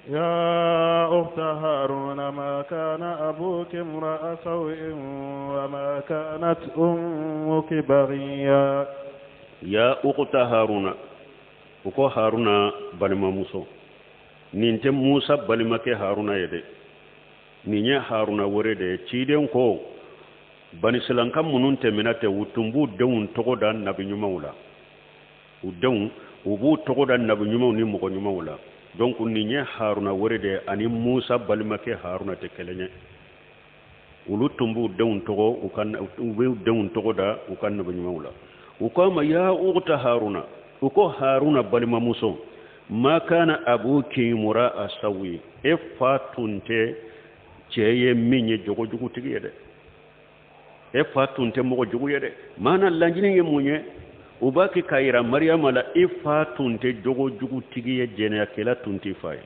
يا أخت هارون ما كان أبوك امرأ سوء وما كانت أمك بغيا. Ya ukhta Haruna, u ko Haruna balimamuso. Nin tɛ Musa balimakɛ Haruna ye dɛ, nin ye Haruna wɛrɛ de ye. Ciden ko banisilanka minnu tɛmɛna tɛ, u tun b'u denw tɔgɔ da nabi ɲumanw la. U denw, u b'u tɔgɔ da nabi ɲumanw ni mɔgɔ ɲumanw la. Donc nin ye Haruna wɛrɛ de ye, ani Musa balimakɛ Haruna tɛ kelen ye. Olu tun b'u denw tɔgɔ u ka u b'u denw tɔgɔ da u ka nabi ɲumanw la. U ko a ma: ya ukhta Haruna, u ko Haruna balimamuso, ma kana abuki imra'a sawi, e fa tun tɛ cɛ ye min ye jogojugutigi ye dɛ, e fa tun tɛ mɔgɔ jugu ye dɛ. Maana laɲini ye mun ye? U b'a kɛ k'a yira Mariyama la, e fa tun tɛ jogojugutigi ye, jɛnɛyakɛla tun t'i fa ye.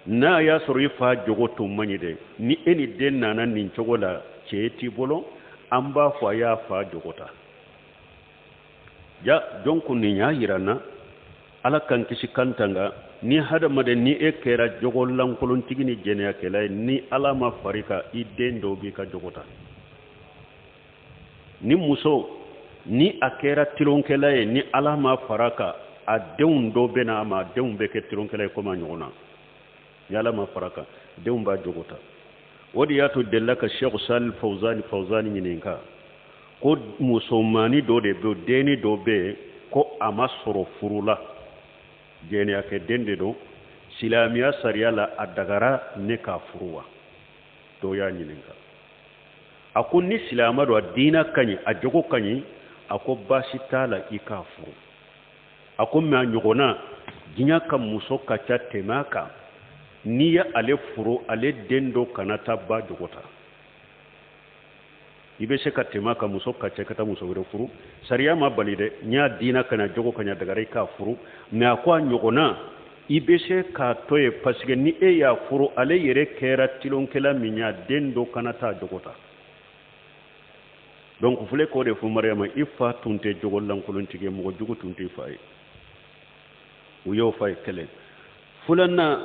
N'a y'a sɔrɔ i fa jogo tun man ɲi dɛ, ni e ni den nana nin cogo la, cɛ t'i bolo, an b'a fɔ a y'a fa jogo ta. Ja, donc nin y'a yira n na, Ala k'an kisi kan tanga, ni hadamaden ni e kɛra jogo lankolontigi ni jɛnɛyakɛla ye, ni Ala ma fari kan, i den dɔw b'i ka jogo ta. Ni muso ni a kɛra tilonkɛla ye, ni Ala ma fara kan, a denw dɔ bɛ na a ma, a denw bɛ kɛ tilonkɛla ye komi a ɲɔgɔn na. Ni Ala ma fara kan, denw b'a jogo ta. O de y'a to delila ka Sheikh Salih Fawzani ɲininka ko musomanni dɔ de bɛ, denni dɔ bɛ yen ko a ma sɔrɔ furu la, jɛnɛyakɛ den de don, silamɛya sariya la a dagara ne k'a furu wa? Dɔw y'a ɲininka. A ko ni silamɛ don, a diina ka ɲi, a jogo ka ɲi, a ko baasi t'a la i k'a furu. A ko mɛ a ɲɔgɔnna diɲɛ ka muso ka ca tɛmɛ a kan, n'i ye ale furu, ale den dɔ kana taa ba jogo ta. I bɛ se ka tɛmɛ a kan, muso ka ca, ka taa muso wɛrɛ furu, sariya ma bali dɛ. N'i y'a diina ka ɲa, jogo ka ɲa, dagara i k'a furu. Mɛ a ko a ɲɔgɔnna i bɛ se k'a to yen, parce que ni e y'a furu, ale yɛrɛ kɛra tilonkɛla min ye, a den dɔ kana taa jogo ta. Donc filɛ k'o de fɔ Mariyama, i fa tun tɛ jogo lankolontigi ye, mɔgɔ jugu tun t'i fa ye. U y'o fa ye kelen. Filanan,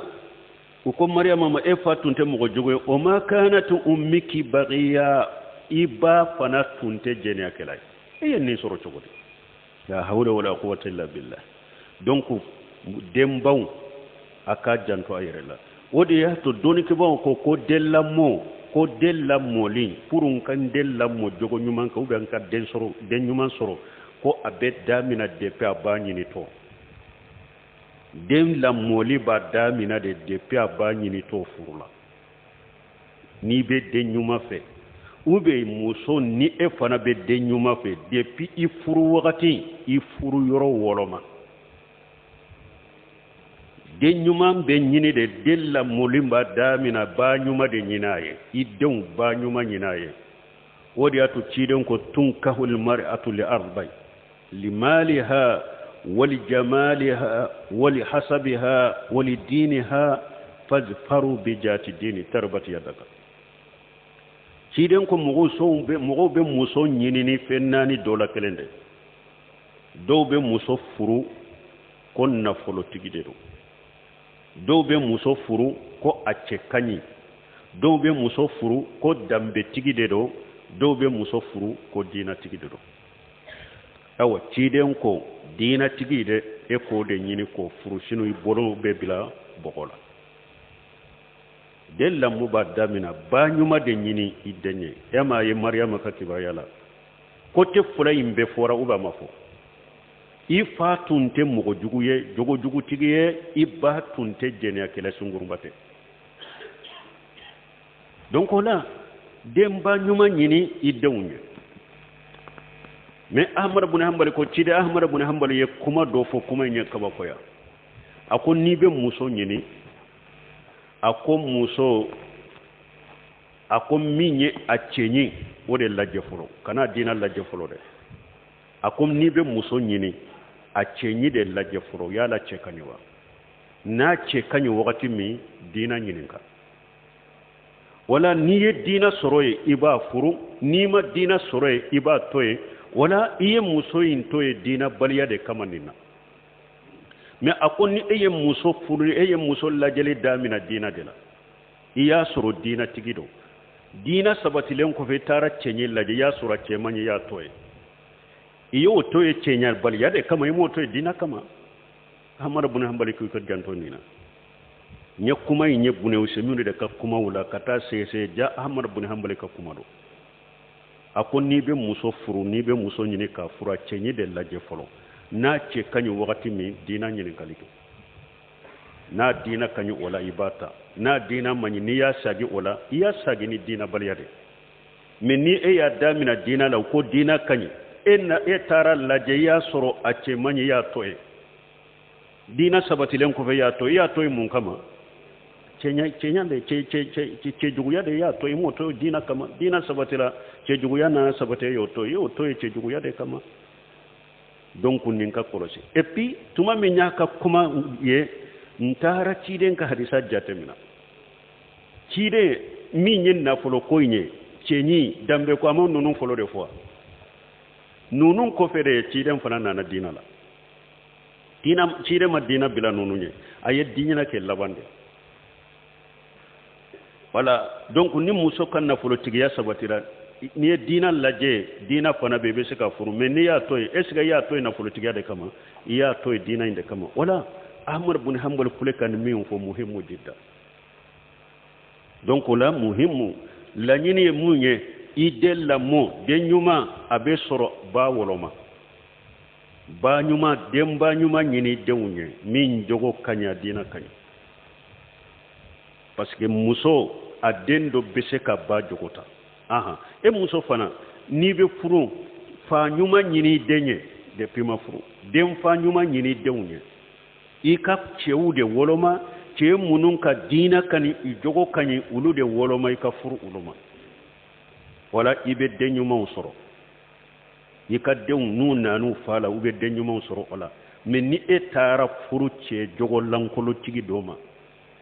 u ko Mariyama ma, e fa tun tɛ mɔgɔ jugu ye, o ma kanat ummiki bagiya, i ba fana tun tɛ jɛnɛyakɛla ye, e ye nin sɔrɔ cogo di? La hawla wala quwwata illa billah. Donc denbaw, a ka janto a yɛrɛ la. O de y'a to dɔnnikɛbaaw ko den lamɔ, ko den lamɔli, pour n ka n den lamɔ jogo ɲuman kan, ou bien n ka den sɔrɔ, den ɲuman sɔrɔ, ko a bɛ damina depuis a ba ɲinitɔ. Den lamɔli b'a damina de depuis a ba ɲinitɔ furu la. N'i bɛ den ɲuman fɛ, ou bien muso, ni e fana bɛ den ɲuman fɛ, depuis i furu wagati, i furu yɔrɔ wɔlɔma. Den ɲuman bɛ ɲini de, den lamɔli b'a damina ba ɲuman de ɲini a ye, i denw ba ɲuman ɲini a ye. O de y'a to ciden ko tunkahul mar'atu li arba'i: limaliha wali jamaliha wali hasabiha wali diniha, fazfaru bi jati dini tarbati yadaka. Ciden ko mɔgɔw bɛ muso ɲini ni fɛn naani dɔ la kelen de. Dɔw bɛ muso furu ko nafolotigi de don, dɔw bɛ muso furu ko a cɛ ka ɲi, dɔw bɛ muso furu ko danbetigi de don, dɔw bɛ muso furu ko diinatigi de don. Awa, ciden ko diinatigi de, e k'o de ɲini k'o furu, sinon i bolo bɛ bila bɔgɔ la. Den lamɔ b'a damina ba ɲuman de ɲini i den ye. E m'a ye Mariyama ka kibaruya la, côté fɔlɔ in bɛɛ fɔra ou bien a ma fɔ? I fa tun tɛ mɔgɔ jugu ye, jogojugutigi ye, i ba tun tɛ jɛnɛyakɛla, sungurunba tɛ. Donc o la, denba ɲuman ɲini i denw ye. Mais Ahmad bun Hanbali ko, ciden Ahmad bun Hanbali ye kuma dɔ fɔ, kuma in ye kabakoya. A ko n'i bɛ muso ɲini, a ko muso, a ko min ye a cɛɲi, o de lajɛ fɔlɔ, kana diinɛ lajɛ fɔlɔ dɛ. A ko n'i bɛ muso ɲini, a cɛɲi de lajɛ fɔlɔ, yala cɛ ka ɲi wa? N'a cɛ ka ɲi wagati min, diinɛ ɲininka. Wala n'i ye diinɛ sɔrɔ yen, i b'a furu. N'i ma diinɛ sɔrɔ yen, i b'a to yen. Wala i ye muso in to yen diinɛbaliya de kama nin na. Mais a ko ni e ye muso furu, e ye muso lajɛli damina diina de la, i y'a sɔrɔ diinatigi don, diina sabatilen kɔfɛ i taara cɛɲi lajɛ, i y'a sɔrɔ a cɛ man ɲi, i y'a to yen. I y'o to yen cɛɲabaliya de kama, i m'o to yen diina kama. Ahmadu bun Hanbali k'i ka janto nin na. N ye kuma in ye Bune Useyiminu de ka kumaw la ka taa sɛgɛsɛgɛ ja Ahmadu bun Hanbali ka kuma don. A ko n'i bɛ muso furu, n'i bɛ muso ɲini k'a furu, a cɛɲi de lajɛ fɔlɔ. N'a cɛ ka ɲi wagati min, diina ɲininkali kɛ. N'a diina ka ɲi o la, i b'a ta. N'a diina man ɲi, n'i y'a sagi o la, i y'a sagi ni diinabaliya de. Mais ni e y'a damina diina la, u ko diina ka ɲi, e na e taara lajɛ, i y'a sɔrɔ a cɛ man ɲi, i y'a to yen. Diina sabatilen kɔfɛ i y'a to, i y'a to yen mun kama? Cɛɲa, cɛɲa de, cɛ, cɛ, cɛ, cɛjuguya de y'a to, i m'o to diina kama. Diina sabatila, cɛjuguya nana sabati, e y'o to, i y'o to yen cɛjuguya de kama. Donc nin ka kɔlɔsi. Et puis tuma min y'a ka kuma ye, n taara ciden ka hadisa jateminɛ. Ciden min ye nafolo ko in ye, cɛɲi, danbe ko, a ma ninnu fɔlɔ de fɔ. Ninnu kɔfɛ de ciden fana nana diina la. Diina, ciden ma diina bila ninnu ye, a ye diina kɛ laban de. Voilà, donc ni muso ka nafolotigiya sabatira, n'i ye diina lajɛ, diina fana bɛ yen, i bɛ se ka furu. Mais n'i y'a to yen, est ce que i y'a to yen nafolotigiya de kama? I y'a to yen diina in de kama. Voilà, Ahmad bun Hanbal filɛ ka nin min fɔ, muhimu jidda. Donc o la muhimu laɲini ye mun ye? I den lamɔ, den ɲuman a bɛ sɔrɔ ba woloma. Ba ɲuman, denba ɲuman ɲini denw ye min jogo ka ɲi, a diina ka ɲi. Parce que muso a den dɔ bɛ se ka ba jogo ta. Ahan, e muso fana n'i bɛ furu, fa ɲuman ɲini den ye depuis ma furu, den fa ɲuman ɲini denw ye. I ka cɛw de woloma, cɛ minnu ka diina ka ɲi, i jogo ka ɲi, olu de woloma, i ka furu olu ma. Wala i bɛ den ɲumanw sɔrɔ. I ka denw n'u nan'u fa la, u bɛ den ɲumanw sɔrɔ o la. Mais ni e taara furu cɛ jogo lankolotigi dɔ ma,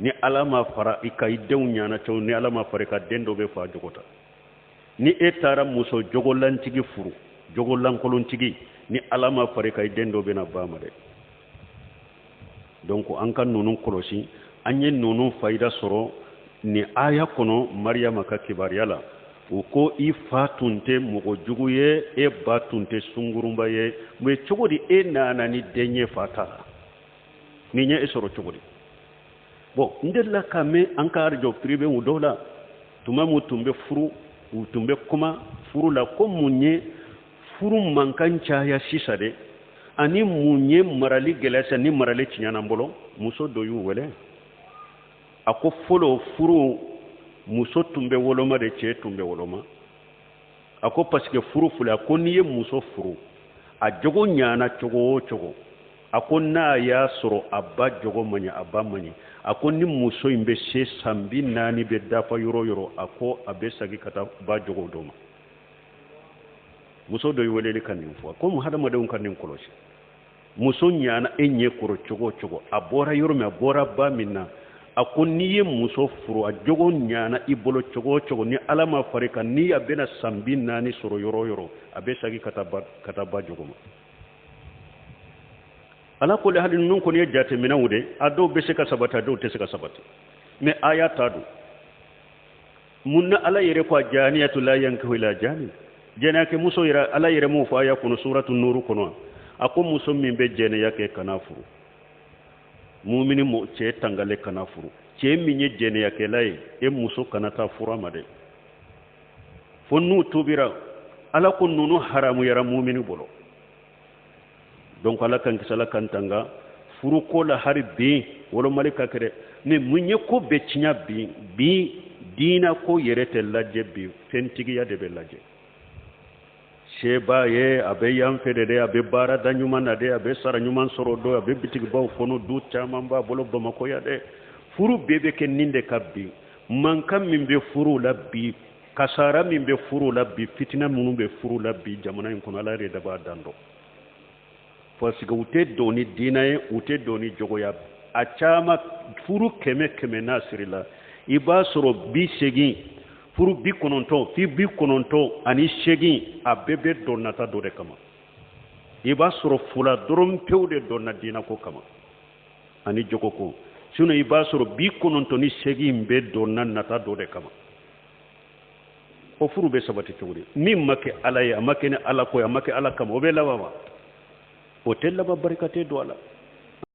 ni Ala ma fara i ka i denw ɲana cɛw, ni Ala ma fara i ka den dɔ bɛ fa jogo ta. Ni e taara muso jogolantigi furu, jogolankolontigi, ni Ala ma fara i ka i den dɔ bɛna ba ma dɛ. Donc an ka ninnu kɔlɔsi, an ye ninnu fayida sɔrɔ nin aya kɔnɔ Mariyama ka kibaruya la. O ko i fa tun tɛ mɔgɔ jugu ye, e ba tun tɛ sungurunba ye, mais cogo di e nana ni den ye fa ta la? Nin ye e sɔrɔ cogo di? Bon, n delila ka mɛn an ka arajo privé dɔw la, tuma min tun bɛ furu, u tun bɛ kuma furu la ko mun ye furu mankan caya sisan dɛ, ani mun ye marali gɛlɛya sisan ni marali tiɲɛna an bolo. Muso dɔ y'u wele, a ko fɔlɔ furu muso tun bɛ woloma de, cɛ tun bɛ woloma. A ko parce que furu filɛ, a ko n'i ye muso furu, a jogo ɲana cogo o cogo, a ko n'a y'a sɔrɔ a ba jogo man ɲi, a ba man ɲi, a ko ni muso in bɛ se san 40 bɛ dafa yɔrɔ o yɔrɔ, a ko a bɛ segin ka taa ba jogo dɔ ma. Muso dɔ ye weleli ka nin fɔ, komi hadamadenw ka nin kɔlɔsi. Muso ɲana e ɲɛ kɔrɔ cogo o cogo, a bɔra yɔrɔ min, a bɔra ba min na, a ko n'i ye muso furu, a jogo ɲana i bolo cogo o cogo, ni Ala ma fara i kan, ni a bɛna san 40 sɔrɔ yɔrɔ o yɔrɔ, a bɛ segin ka taa ba jogo ma. Ala ko hali ninnu kɔni ye jateminɛw de, a dɔw bɛ se ka sabati, a dɔw tɛ se ka sabati. Mais aya ta don. Mun na Ala yɛrɛ ko a janiyatu la yankihu ila jani? Jɛnɛyakɛ muso yɛrɛ, Ala yɛrɛ m'o fɔ aya kɔnɔ suratu nuru kɔnɔ. A ko muso min bɛ jɛnɛya kɛ kana furu. Mumini mo cɛ tangale kana furu. Cɛ min ye jɛnɛyakɛla ye, e muso kana taa furu a ma dɛ. Fo n'u tubira, Ala ko ninnu haramuyara mumini bolo. Donc Ala kan kisi, Ala kan tanga furuko la hari bi wolomali ka kɛ dɛ. Mais mun ye ko bɛɛ tiɲɛ bi? Bi diina ko yɛrɛ tɛ lajɛ bi, fɛntigiya de bɛ lajɛ. Seba ye a bɛ yan fɛ de dɛ, a bɛ baarada ɲuman na dɛ, a bɛ sara ɲuman sɔrɔ dɔ, a bɛ bitigibaw kɔnɔ, du caman b'a bolo Bamakɔ yan dɛ. Furu bɛɛ bɛ kɛ nin de ka bi. Mankan min bɛ furu la bi, kasara min bɛ furu la bi, fitina minnu bɛ furu la bi jamana in kɔnɔ, Ala yɛrɛ de b'a dan dɔn. Parce que u tɛ don ni diinɛ ye, u tɛ don ni jogoya. A caman furu 100 100 n'a sirila, i b'a sɔrɔ 80, furu 90, fi 98, a bɛɛ bɛ don nata dɔ de kama. I b'a sɔrɔ fula dɔrɔn pewu de donna diinɛ ko kama. Ani jogoko. Sinon i b'a sɔrɔ 98 bɛɛ donna nata dɔ de kama. O furu bɛ sabati cogo di? Min ma kɛ Ala ye, a ma kɛ ni Ala ko ye, a ma kɛ Ala kama, o bɛ laban wa? O tɛ laban, barika tɛ don a la.